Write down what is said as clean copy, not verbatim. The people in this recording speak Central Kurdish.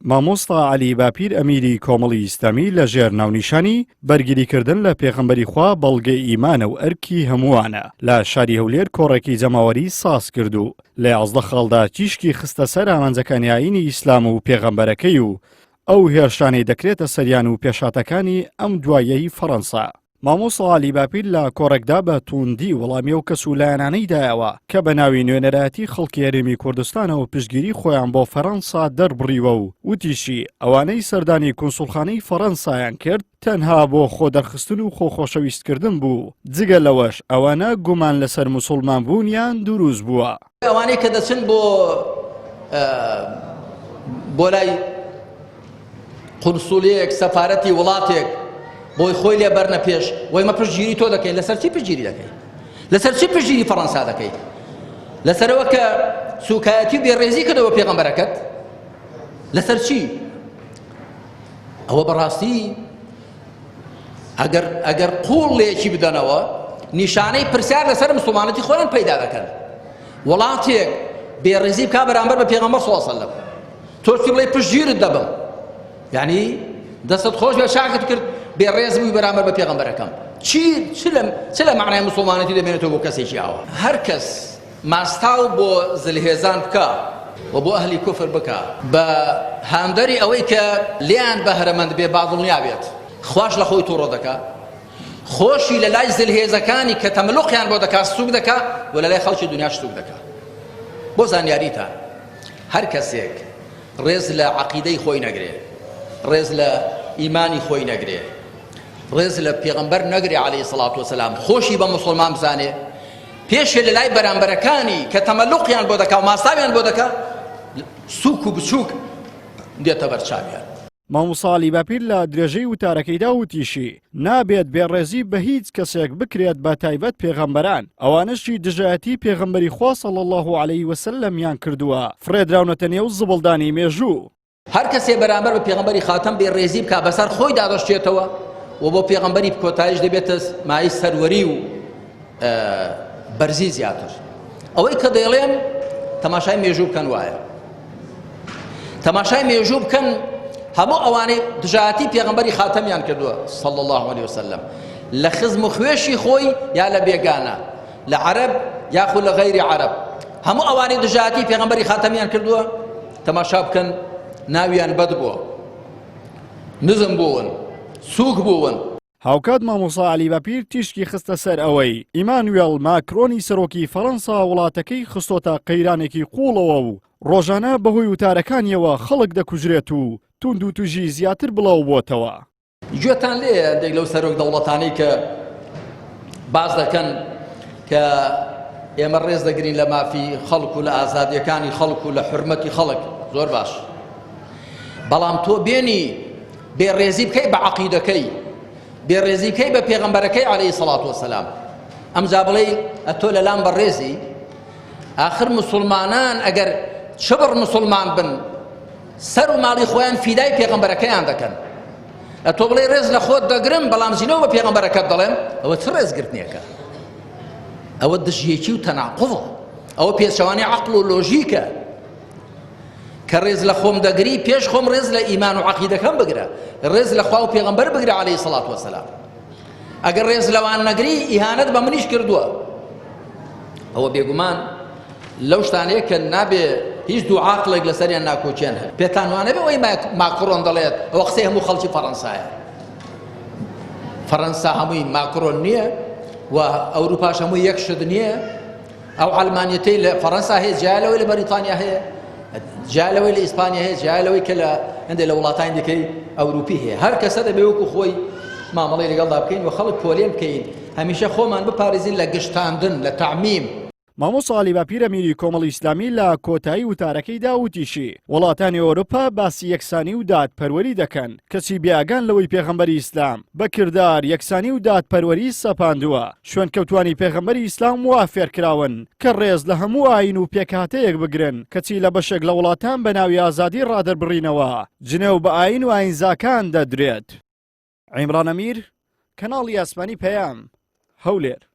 مامۆستا عەلی باپیر ئەمیری کۆمەڵی ئیسلامی لە ژێر ناونیشانی، بەرگریکردن لە پێغەمبەری خوا بەڵگەی ئیمانە و ئەرکی هەمووانە، لە شاری هەولێر کۆڕێکی جەماوەری ساز کرد و لە 11 خاڵدا تیشکی خستە سەر ئامانجەکانی ئایینی ئیسلام و پێغەمبەرەکەی و ئەو هێرشانەی دەکرێتە سەریان و پێشهاتەکانی ئەم دواییەی فەڕەنسا. مامۆستا عەلی باپیر لە کۆڕێکدا بە تووندی وەڵامی ئەو کەس و لایەنانەی دایەوە کە بە ناوی نوێنەرایەتی خەڵکی هەرێمی کوردستانەوە پشتگیری خۆیان بۆ فەرەنسا دەربڕیوە و وتیشی، ئەوانەی سەردانی کونسوڵخانەی فەرەنسایان کرد تەنها بۆ خۆدەرخستن و خۆخۆشەویستکردن بوو، جگە لەوەش ئەوانە گومان لەسەر موسوڵمانبوونیان دروست بووە. ئەوانەی کە دەچن بۆ بۆ لای قونسولیەک سەفارەتی وڵاتێک بۆی خۆی لێ بەرنە پێش وای مە پشتگیری تۆ دەکەین لەسەر چی پشتگیری دەکەین لەسەر چی پشتگیری فەڕەنسا دەکەیت لەسەرەوە کە سوکایەتی و بێڕێزی کردەوە پێغەمبەرەکەت لەسەر چی ئەوە بەڕاستی ئەگەر ئەگەر قوڵ لێکی بدەنەوە نیشانەی پرسیار لەسەر مسلمانەتی خۆیان پەیدا دەکەن وڵاتێک بێڕێزی بکا بەرامبەر بە پێغەمبەر صلی الله علیه وسلم تۆ چی بڵێ پشتگیرت دەبم یعنی دەستت خۆش بێ چاکت کرد بێ ڕێز بووی بەرامبەر بە پێغەمبەرەکەم چی چ لە چ لە معنای مسلمانەتی دەمێنێتەوە بۆ کەسێکی ئاوا هەر کەس ماستاو بۆ زلهێزان بکا و بۆ ئەهلی کوفر بکا بە هاندەری ئەوەی کە لێیان بەهرەمەند بێ با دڵنیا بێت خواش لە خۆی تووڕە دەکا خۆشی لە لای زلهێزەکانی کە تەملوقیان بۆ دەکا سوک دەکا و لە لای خەڵکی دنیاش سوک دەکا بۆ زانیاریتان هەر کەسێک ڕێز لە عەقیدەی خۆی نەگرێ ڕێز لە ئیمانی خۆی نەگرێ ڕێز لە پێغەمبەر نەگرێ عەلەیهی سڵات وسلام خۆشی بە موسڵمان بزانێ پێشێ لە لای بەرامبەرەکانی کە تەمەلوقیان بۆ دەکا و ماستاویان بۆ دەکا سوک و بچووک دێتە بەرچاویان. مامۆستا عەلی باپیر لە درێژەی وتارەکەیدا وتیشی، نابێت بێڕێزی بە هیچ کەسێک بکرێت بە تایبەت پێغەمبەران، ئەوانەشی دژایەتی پێغەمبەری خوا صلی اللە علیه وسلم یان کردووە فڕێدراونەتە نێو زبڵدانی مێژوو. هەر کەسێ بەرامبەر بە پێغەمبەری خاتەم بێ ڕێزی بکا بەسەر خۆیدا دەشچێتەوە و بۆ پێغەمبەری کۆتاییش دەبێتە مایەی سەروەری و بەرزی زیاتر. ئەوەی کە دەیڵێم تەماشای مێژوو بکەن وایە. تەماشای مێژوو بکەن هەموو ئەوانەی دژایەتی پێغەمبەری خاتەمیان کردووە صلی الله علیه وسلم لە خزم و خوێشی خۆی یا لە بێگانە لە عەرەب یاخود لە غەیری عەرەب هەموو ئەوانەی دژایەتی پێغەمبەری خاتەمیان کردووە تەماشا بکەن ناویان بەد بووە نزم بوون سووک بوون. هاوکات مامۆستا عەلی باپیر تیشکی خستە سەر ئەوەی ئیمانوێڵ ماکرۆنی سەرۆکی فەرەنسا وڵاتەکەی خستۆتە قەیرانێکی قووڵەوە و ڕۆژانە بەهۆی وتارەکانیەوە خەڵک دەکوژرێت و توندوتیژی زیاتر بڵاوبووەتەوە. گوێتان لێیە هەندێک لەو سەرۆک دەوڵەتانەی کە باس دەکەن کە ئێمە ڕێز دەگرین لە مافی خەڵک و لە ئازادیەکانی خەڵک و لە حرمەتی خەڵک زۆر باش بەڵام تۆ بێنی بێڕێزی بکەی بە عەقیدەکەی بێڕێزی بکەی بە پێغەمبەرەکەی عەلەیهی سەڵات وەسەلام ئەمجا بڵێ ئەتۆ لەلام بەڕێزی ئاخر مسلمانان ئەگەر چبڕ مسلمان بن سەر و ماڵی خۆیان فیدای پێغەمبەرەکەیان دەکەن ئەتۆ بڵێ ڕێز لە خۆت دەگرم بەڵام زینەوە بە پێغەمبەرەکەت دەڵێم ئەوە چ ڕێزگرتنێکە ئەوە دژیەکی و تەناقضە ئەوە پێچەوانەی عەقڵ و لۆژیکە کە ڕێز لە خۆم دەگری پێش خۆم ڕێز لە ئیمان و عەقیدەکەم بگرە ڕێز لە خوا و پێغەمبەر بگرە عەلەیهی سەڵات وەسەلام ئەگەر ڕێز لەوان نەگری ئیهانەت بە منیش کردووە ئەوە بێگومان لەو شتانەیە کە نابێ هیچ دوو عاقڵێک لەسەریان ناکۆکیان هەبێت پێتان وانەبێ ئەوەی ماکرۆن دەڵێت ئەوە قسەی هەموو خەڵکی فەڕەنسایە فەڕەنسا هەمووی ماکرۆن نییە و ئەوروپاش هەمووی یەک شت نییە ئەو عەلمانیەتەی لە فەڕەنسا هەیە جیا لەوەی لە بەریتانیا هەیە جیا لەوەی لە ئیسپانیا هەیە جیا لەوەی کە لە هەندێک لە وڵاتانی دیکەی ئەوروپی هەیە هەر کەسە دەبێ وەکو خۆی مامەڵەی لەگەڵدا بکەین و خەڵک پۆلێن بکەین هەمیشە خۆمان بپارێزین لە گشتاندن لە تەعمیم. مامۆستا عەلی باپیر ئەمیری کۆمەڵی ئیسلامی لە کۆتایی وتارەکەیدا وتیشی، وڵاتانی ئەوروپا باسی یەکسانی و دادپەروەری دەکەن، کەچی بێئاگان لەوەی پێغەمبەری ئیسلام بە کردار یەکسانی و دادپەروەری سەپاندووە، شوێنکەوتوانی پێغەمبەری ئیسلام وا فێرکراون کە ڕێز لە هەموو ئایین و پێکهاتەیەک بگرن، کەچی لە بەشێک لە وڵاتان بە ناوی ئازادی ڕادەربڕینەوە جنێو بە ئایین و ئایینزاکان دەدرێت. عیمران ئەمیر، کەناڵی ئاسمانی پەیام، هەولێر.